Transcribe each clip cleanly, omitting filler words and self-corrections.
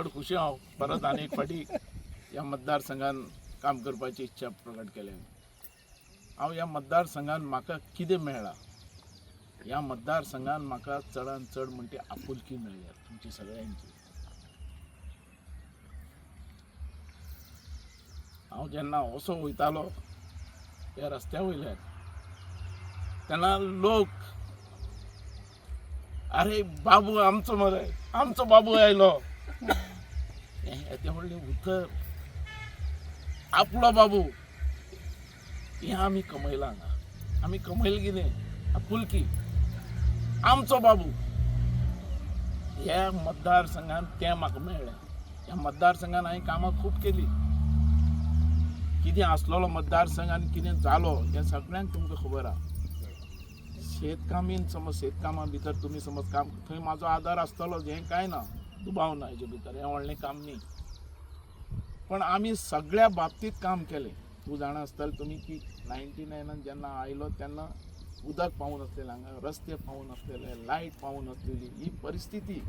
चड खुशी हांव परत आनी एक फावटी ह्या मतदारसंघान काम करपाची इच्छा प्रकट केल्या. हांव ह्या मतदारसंघान म्हाका कितें मेळ्ळां, ह्या मतदारसंघान म्हाका चडान चड म्हणटी आपुलकी मेळ्ळ्या तुमची सगळ्यांची. हांव जेन्ना असो वयतालो ह्या रस्त्या वयल्यान तेन्ना लोक, अरे बाबू आमचो मरे, आमचो बाबू आयलो, हें येदें व्हडलें उतर, आपलो बाबू, हें आमी कमयलां हांगा. आमी कमयलें कितें? आपुलकी, आमचो बाबू. ह्या मतदारसंघान तें म्हाका मेळ्ळें. ह्या मतदारसंघान हांवें कामां खूब केली. कितें आसलेलो मतदारसंघ आनी कितें जालो हें सगळ्यांक तुमकां खबर आहा. शेतकामीन समज, शेतकामा भितर तुमी समज काम, थंय म्हाजो आदार आसतलो, हें कांय ना, दुबाव ना हेजे भितर, हें व्हडलें काम न्ही. पण आमी सगळ्या बाबतींत काम केलें. तूं जाणा आसतलें तुमी की 99 जेन्ना आयलो तेन्ना उदक पावूं नासलेलें हांगा, रस्ते पावूं नासलेले, लायट पावूं नासलेली, ही परिस्थिती.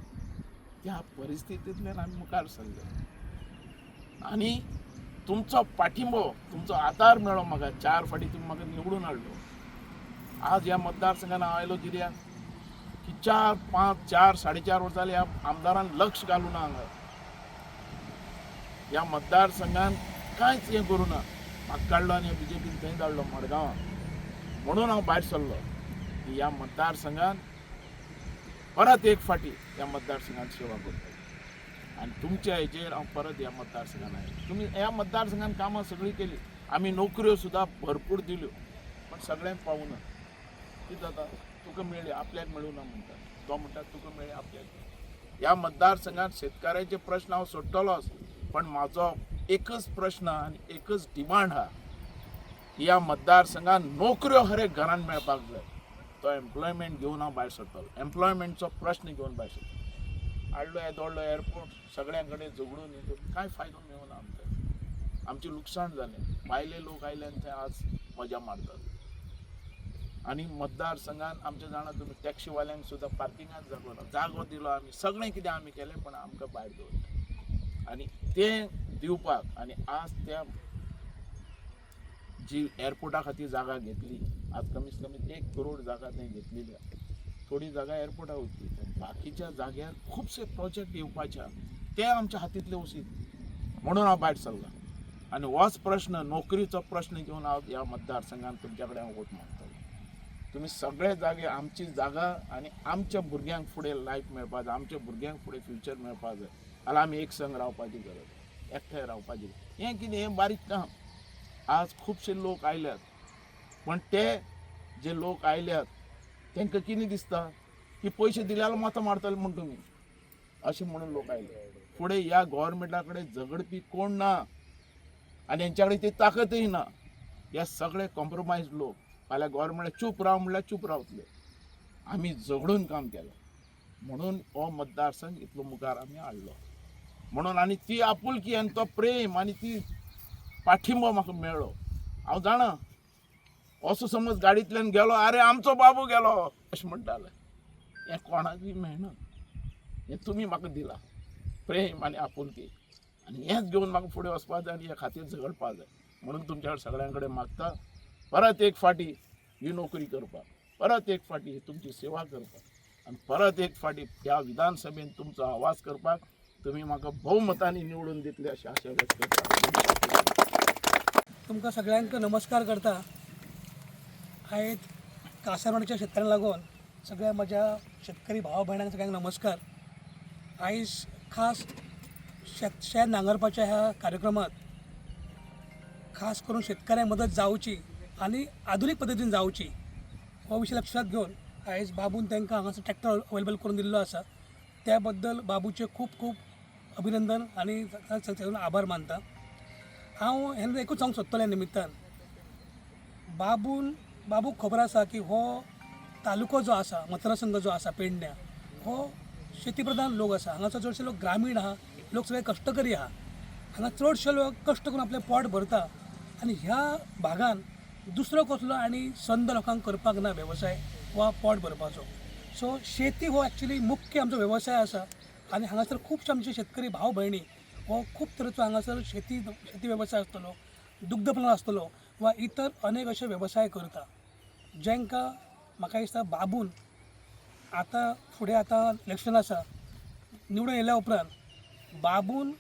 त्या परिस्थितींतल्यान आमी मुखार सरले आनी तुमचो पाठिंबो, तुमचो आदार मेळ्ळो म्हाका. 4 फावटी तुमी म्हाका निवडून हाडलो. आज ह्या मतदारसंघान हांव आयलो कित्याक की 4 5 4 4.5 वर्सां जाली ह्या आमदारान लक्ष घालूं ना हांगा. ह्या मतदारसंघान कांयच हें करूं ना. म्हाका काडलो आनी बीजेपीन थंय धाडलो मडगांवां. म्हणून हांव भायर सरलो की ह्या मतदारसंघान परत एक फावटी ह्या मतदारसंघान सेवा करतलो आनी तुमच्या हेजेर हांव परत ह्या मतदारसंघान आयलो. तुमी ह्या मतदारसंघान कामां सगळीं केली, आमी नोकऱ्यो सुद्दां भरपूर दिल्यो, पण सगळ्यांक पावूना. कितें जाता, तुका मेळ्ळी आपल्याक मेळूं ना म्हणटा, तो म्हणटा तुका मेळ्ळी आपल्याक. ह्या मतदारसंघात शेतकाऱ्यांचे प्रश्न हांव सोडटलोच, पण म्हाजो एकच प्रश्न आनी एकच डिमांड आहा, ह्या मतदारसंघात नोकऱ्यो हर एक घरान मेळपाक जाय. तो एम्प्लॉयमेंट घेवन हांव भायर सरतलो, एम्प्लॉयमेंटचो प्रश्न घेवन भायर सरतलो. हाडलो येदो व्हडलो एअरपोर्ट, सगळ्यां कडेन झगडून हें करून कांय फायदो मेळना आमकां, आमचें लुकसाण जालें. भायले लोक आयले आनी थंय आज मजा मारतात. आनी मतदारसंघान आमच्या जाणा तुमी टॅक्सीवाल्यांक सुद्दां पार्किंगाक जागो ना, जागो दिलो आमी, सगळें कितें आमी केलें, पण आमकां भायर दवरलें. आनी तें दिवपाक आनी आज त्या जी एअरपोर्टा खातीर जागा घेतली, आज कमीत कमी 1 करोड जागा थंय घेतलेली आहा. थोडी जागा एअरपोर्टाक वयतली, बाकीच्या जाग्यार खुबशे प्रोजेक्ट येवपाचे आहा, ते आमच्या हातींतले वशीत म्हणून हांव भायर सरला. आनी होच प्रश्न, नोकरीचो प्रश्न घेवन हांव ह्या मतदारसंघान तुमच्या कडेन हांव वोट मागतलो. तुमी सगळे जागे आमची जागा आनी आमच्या भुरग्यांक फुडें लायफ मेळपा जाय, आमच्या भुरग्यांक फुडें फ्युचर मेळपा जाय जाल्यार आमी एक संग रावपाची गरज, एकठांय रावपाची. हें कितें, हें बारीक काम. आज खुबशे लोक आयल्यात, पण ते जे लोक आयल्यात तांकां कितें दिसता की पयशे दिल्यार मतां मारतले म्हूण तुमी, अशें म्हणून लोक आयले. फुडें ह्या गोवोरमेंटा कडेन झगडपी कोण ना आनी हेंच्या कडेन ती ताकतय ना. हे सगळे कॉम्प्रोमायज लोक फाल्यां गोवोरमेंट चूप राव म्हणल्यार चूप रावतले. आमी झगडून काम केलें म्हणून हो मतदारसंघ इतलो मुखार आमी हाडलो म्हणून. आनी ती आपुलकी आनी तो प्रेम आनी ती पाठिंबो म्हाका मेळ्ळो. हांव जाणा, असो समज गाडयेंतल्यान गेलो, अरे आमचो बाबू गेलो अशें म्हणटाले. हें कोणाकूय मेळना, हें तुमी म्हाका दिलां प्रेम आनी आपुलकी, आनी हेंच घेवन म्हाका फुडें वचपाक जाय आनी हे खातीर झगडपाक जाय. म्हणून तुमच्या सगळ्यां कडेन मागता, परत एक फावटी ही नोकरी करपाक, परत एक फावटी तुमची सेवा करपाक आनी परत एक फावटी ह्या विधानसभेन तुमचो आवाज करपाक तुमी म्हाका भोवमतांनी निवडून दितले अशी आशा व्यक्त करता. तुमकां सगळ्यांक नमस्कार करता. आयज कासारवाडीच्या शेतकऱ्यांक लागून सगळ्या म्हज्या शेतकरी भावा भयणांक सगळ्यांक नमस्कार. आयज खास शेत नांगरपाच्या ह्या कार्यक्रमात खास करून शेतकऱ्यांक मदत जावची आनी आधुनीक पद्दतीन जावची हो विशय लक्षात घेवन आयज बाबून तांकां हांगासर ट्रॅक्टर अवेलेबल करून दिल्लो आसा. त्या बद्दल बाबूचें खूब खूब अभिनंदन आनी आभार मानता. हांव हें एकूच सांगूंक सोदतलें निमित्तान, बाबूक खबर आसा की हो तालुको जो आसा, मतदारसंघ जो आसा पेडण्या, हो शेती प्रधान लोक आसा. हांगासर चडशे लोक ग्रामीण आहा, लोक सगळे कश्टकरी आहा. हांगा चडशे लोक कश्ट करून आपलें पोट भरता आनी ह्या भागान दुसरो कसलो आनी संद लोकांक करपाक ना वेवसाय वा पोट भरपाचो. सो शेती हो एक्चुली मुख्य आमचो वेवसाय आसा आनी हांगासर खुबशे आमचे शेतकरी भाव भयणी हो खूब तरेचो हांगासर शेती शेती वेवसाय आसतलो, दुग्धपालन आसतलो वा इतर अनेक अशे वेवसाय करता, जांकां म्हाका दिसता बाबून आतां फुडें आतां इलेक्शन आसा, निवडून येयल्या उपरांत बाबून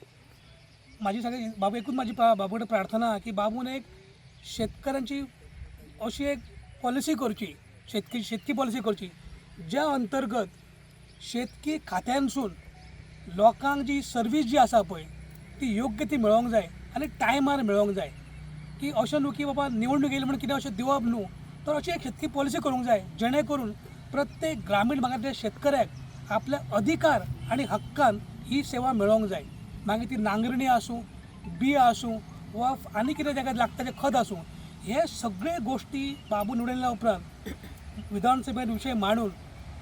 म्हाजी सगळी बाबू एकूच म्हाजी बाबू कडेन प्रार्थना की बाबून एक शेतकऱ्यांची अशी एक पॉलिसी करची, शेतकी शेतकी पॉलिसी करची ज्या अंतर्गत शेतकी खात्यानसून लोकांक जी सर्वीस जी आसा पळय ती योग्य ती मेळोंक जाय आनी टायमार मेळोंक जाय. की अशें न्हू की बाबा निवडणूक येयली म्हणून कितें अशें दिवप न्हू, तर अशी एक शेतकी पॉलिसी करूंक जाय जेणे करून प्रत्येक ग्रामीण भागांतल्या शेतकऱ्याक आपल्या अधिकार आनी हक्कान ही सेवा मेळोंक जाय. मागीर ती नांगरणी आसूं, बियो आसूं वा आनी कितें ताका लागता तें खत आसूं, हे सगळे गोश्टी बाबू निवडून येयल्या उपरांत विधानसभेत विशय मांडून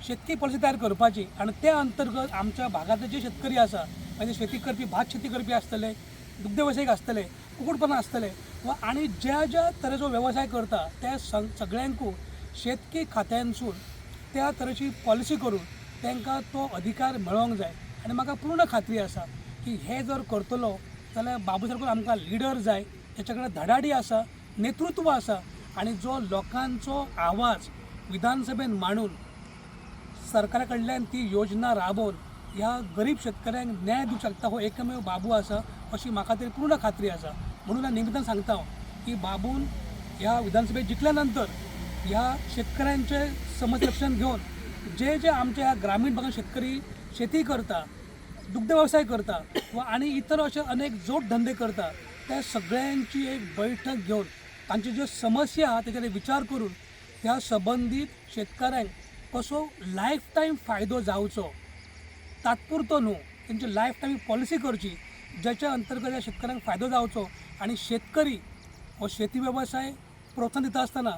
शेतकी पॉलिसी तयार करपाची आनी त्या अंतर्गत आमच्या भागांतले जे शेतकरी आसा, म्हणजे शेती करपी, भात शेती करपी आसतले, दुग्ध वेवसायीक आसतले, कुकूटपालन आसतले वा आनी ज्या ज्या तरेचो वेवसाय करता त्या सगळ्यांकू शेतकी खात्यानसून त्या तरेची पॉलिसी करून तांकां तो अधिकार मेळोंक जाय. आनी म्हाका पूर्ण खात्री आसा की हे जर करतलो जाल्यार बाबू सारको आमकां लिडर जाय, तेच्या कडेन धडाडी आसा, नेतृत्व आसा आनी जो लोकांचो आवाज विधानसभेन मांडून सरकारा कडल्यान ती योजना राबोवन ह्या गरीब शेतकऱ्यांक न्याय दिवंक शकता हो एकमेव बाबू आसा अशी म्हाका तरी पूर्ण खात्री आसा. म्हणून ह्या निमित्तान सांगता हांव की बाबून ह्या विधानसभेत जिखल्या नंतर ह्या शेतकऱ्यांचे समज लक्षात घेवन जे जे आमच्या ह्या ग्रामीण भागात शेतकरी शेती करता, दुग्ध व्यवसाय करता वा आनी इतर अशे अनेक जोड धंदे करता त्या सगळ्यांची एक बैठक घेवन तांच्यो ज्यो समस्या आहा तेचेर विचार करून ह्या संबंदीत शेतकऱ्यांक कसो लायफ टायम फायदो जावचो, तात्पुरतो न्हू, तेंची लायफ टायम पॉलिसी करची ज्याच्या अंतर्गत ह्या शेतकऱ्यांक फायदो जावचो आनी शेतकरी हो शेती वेवसाय प्रोत्साहन दिता आसतना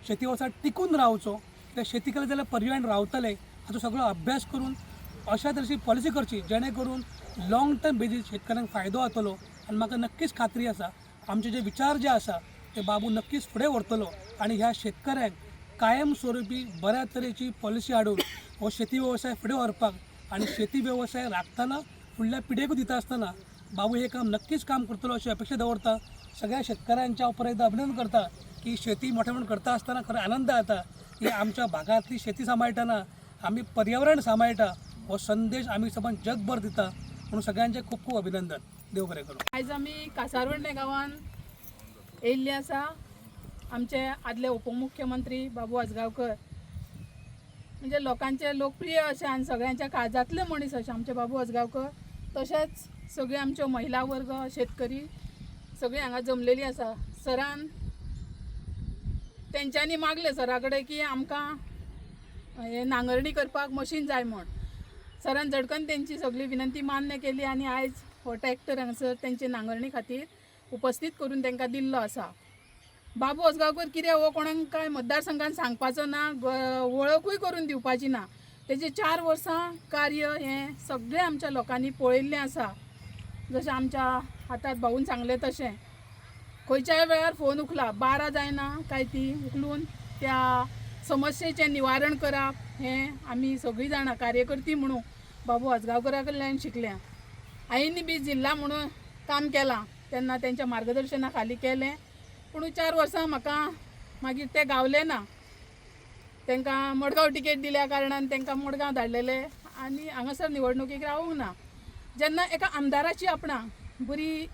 शेती वेवसाय टिकून रावचो, त्या शेती केले जाल्यार पर्यायन रावतले हाचो सगळो अभ्यास करून अशा तरेची पॉलिसी करची जेणे करून लाँग टर्म बेजीस शेतकऱ्यांक फायदो जातलो. आनी म्हाका नक्कीच खात्री आसा आमचे जे विचार जे आसा ते बाबू नक्कीच फुडें व्हरतलो आनी ह्या शेतकऱ्यांक कायम स्वरुपी बऱ्या तरेची पॉलिसी हाडून हो शेती वेवसाय फुडें व्हरपाक आनी शेती वेवसाय राखतना फुडल्या पिढयेकूय दिता आसतना बाबू हे काम नक्कीच काम करतलो अशी अपेक्षा दवरता. सगळ्या शेतकऱ्यांच्या हांव परत एकदा अभिनंदन करता की शेती मोठ्या प्रमाणात करता आसतना खरो आनंद जाता की आमच्या भागांतली शेती सांबाळटना आमी पर्यावरण सांबाळटा हो संदेश आमी सबंद जगभर दिता. म्हणून सगळ्यांचें खूब खूब अभिनंदन. देव बरें करूं. आयज आमी कासारवर्णे गांवांत येयल्ले आसा. आमचे आदले उपमुख्यमंत्री बाबू आजगांवकर म्हणजे लोकांचे लोकप्रिय अशे आनी सगळ्यांच्या काळजांतले मनीस अशे आमचे बाबू आजगांवकर, तशेंच सगळे आमच्यो महिला वर्ग, शेतकरी सगळीं हांगा जमलेली आसा. सरान तेंच्यांनी मागलें सरा कडेन की आमकां हें नांगरणी करपाक मशीन जाय म्हूण. सरान झटकन तेंची सगळी विनंती मान्य केली आनी आयज हो ट्रॅक्टर हांगासर तेंचे नांगरणी खातीर उपस्थीत करून तांकां दिल्लो आसा. बाबू आजगांवकर कितें हो कोणाक कांय मतदारसंघान सांगपाचो ना, वळखूय करून दिवपाची ना. तेजें 4 वर्सां कार्य हें सगळें आमच्या लोकांनी पळयल्लें आसा. जशें आमच्या हातात भाऊन सांगलें तशें खंयच्याय वेळार फोन उखला, 12 जायना काय ती उखलून त्या समस्येचें निवारण करप हें आमी सगळीं जाणां कार्यकर्ती म्हणून बाबू आजगांवकरा कडल्यान शिकल्या. आईनी बी जिल्ला म्हणून काम केलां तेन्ना तेंच्या मार्गदर्शना खाली केलें, पूण 4 वर्सां म्हाका मागीर ते गावले ना. तांकां मडगांव टिकेट दिल्या कारणान तांकां मडगांव धाडलेले आनी हांगासर निवडणुकीक रावूंक ना. जेन्ना एका आमदाराची आपणाक बरी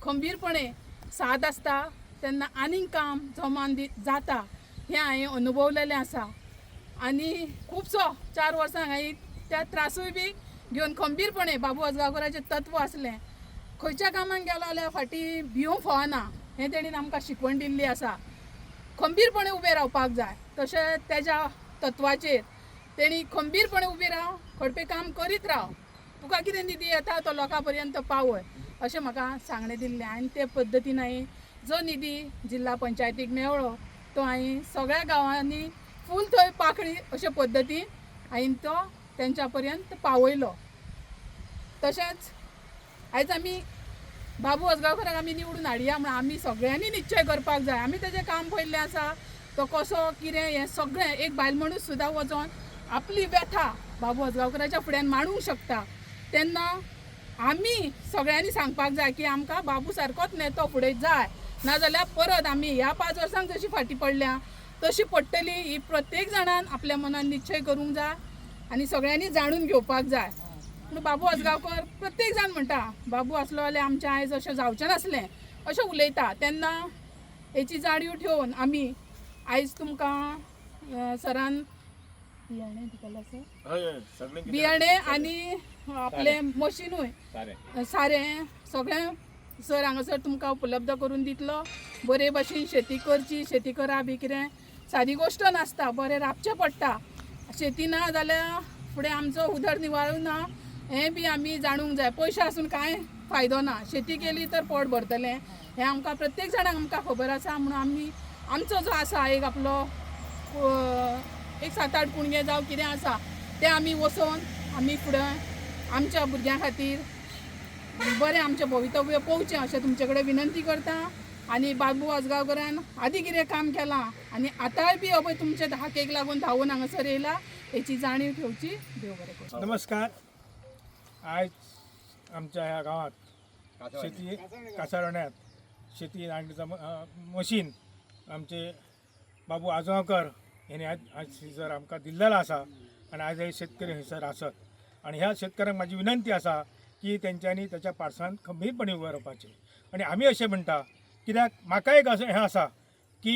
खंबीरपणे साथ आसता तेन्ना आनीक काम जोमान जाता हें हांवें अनुभवलेलें आसा. आनी खुबसो 4 वर्सां हांवें त्या त्रासूय बी घेवन खंबीरपणे बाबू आजगांवकराचें तत्व आसलें, खंयच्या कामाक गेलो जाल्यार फाटीं भिवंक फावना हें तेणीन आमकां शिकवण दिल्ली आसा. खंबीरपणे उबें रावपाक जाय, तशें तेज्या तत्वाचेर तेणी खंबीरपणे उबी राव, खडपे काम करीत राव, तुका कितें निधी येता तो लोकां पर्यंत पावय अशें म्हाका सांगणें दिल्लें. आनी ते पद्दतीन हांवें जो निधी जिल्ला पंचायतीक मेळ्ळो तो हांवें सगळ्या गांवांनी फूल थंय पाकळी अशे पद्दतीन हांवें तो तेंच्या पर्यंत पावयलो. तशेंच आयज आमी बाबू आजगांवकराक आमी निवडून हाडया म्हूण आमी सगळ्यांनी निश्चय करपाक जाय. आमी तेजें काम पळयल्लें आसा, तो कसो कितें हें सगळें एक बायल मनीस सुद्दां वचोन आपली व्यथा बाबू आजगांवकराच्या फुड्यान मांडूंक शकता. तेन्ना आमी सगळ्यांनी सांगपाक जाय की आमकां बाबू सारकोच नेतो फुडें जाय, नाजाल्यार परत आमी ह्या 5 वर्सांक जशी फाटीं पडल्या तशी पडटली. ही प्रत्येक जाणान आपल्या मनान निश्चय करूंक जाय आनी सगळ्यांनी जाणून घेवपाक जाय. पूण बाबू आजगांवकर प्रत्येक जाण म्हणटा बाबू आसलो जाल्यार आमचें आयज अशें जावचें नासलें अशें उलयता. तेन्ना हेची जाणीव ठेवन आमी आयज तुमकां सरान बियाणें दितलो सर, हय हय, सगळें कितें बियाणें आनी आपलें मशिनूय सारें सगळें सर हांगासर तुमकां उपलब्ध करून दितलो. बरे भशेन शेती करची, शेती करा बी कितें सादी गोश्ट नासता, बरें राबचें पडटा. शेती ना जाल्यार फुडें आमचो उदरनिर्वाह ना हें बी आमी जाणूंक जाय. पयशे आसून कांय फायदो ना, शेती केली तर पोट भरतलें हें आमकां प्रत्येक जाणांक आमकां खबर आसा. म्हणून आमी आमचो जो आसा एक आपलो एक 7-8 कुणगे जावं कितें आसा तें आमी वचोन आमी फुडें आमच्या भुरग्यां खातीर बरें आमचें भवितव्य पळोवचें अशें तुमचे कडेन विनंती करता. आनी बाबू आजगांवकरान आदी कितें काम केलां आनी आतांय बी अभय तुमचे धाकेक लागून धांवून हांगासर येयला हेची जाणीव ठेवची. देव बरें करूं. नमस्कार. आयज आमच्या ह्या गांवात शेती कासारवण्यात शेती नांगरणीचा मशीन आमचे बाबू आजगांवकर यांनी आज आज हयसर आमकां दिल्लेलो आसा आनी आयज हे शेतकरी हयसर आसत आनी ह्या शेतकऱ्यांक म्हाजी विनंती आसा की तेंच्यांनी तेच्या पाडसान खंबीरपणी उबें रावपाचें. आनी आमी अशें म्हणटा कित्याक म्हाका एक अशें हें आसा की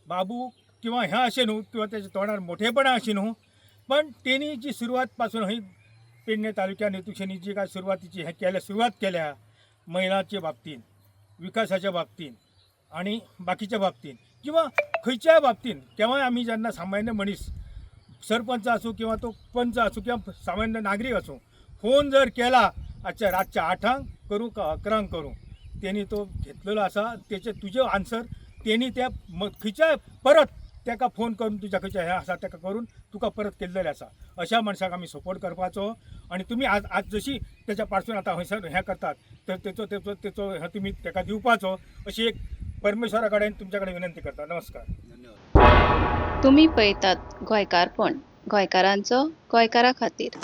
बाबू किंवा हें अशें न्हू किंवा तेच्या तोंडार मोठेपणां अशें न्हू, पण तेणी जी सुरवात पासून हय पेडणे तालुक्यान हेतुशेनी जी काय सुरवातीची हें केल्या, सुरवात केल्या महिलांच्या बाबतीन, विकासाच्या बाबतीन आनी बाकीच्या बाबतीन किंवा खंयच्याय बाबतीन केव्हाय आमी जेन्ना सामान्य मनीस सरपंच आसूं किंवा तो पंच आसूं किंवा सामान्य नागरीक आसूं, फोन जर केला आजच्या रातच्या 8 करूं का 11 करूं, तेणी तो घेतलेलो आसा तेचे तुजे आन्सर तेणी त्या खंयच्याय परत तेका फोन करून तुज्या खंयच्या हें आसा तेका करून तुका परत केल्लेलें आसा. अशा मनशाक आमी सपोर्ट करपाचो आनी तुमी आज आज जशी तेच्या पासून आतां हयसर हें करतात तर तेचो तेचो तेचो हें तुमी तेका दिवपाचो अशी एक परमेश्वरा कडेन तुमच्या कडेन विनंती करता. नमस्कार. तुमी पळयतात गोंयकारपण, गोंयकारांचो गोंयकारा खातीर.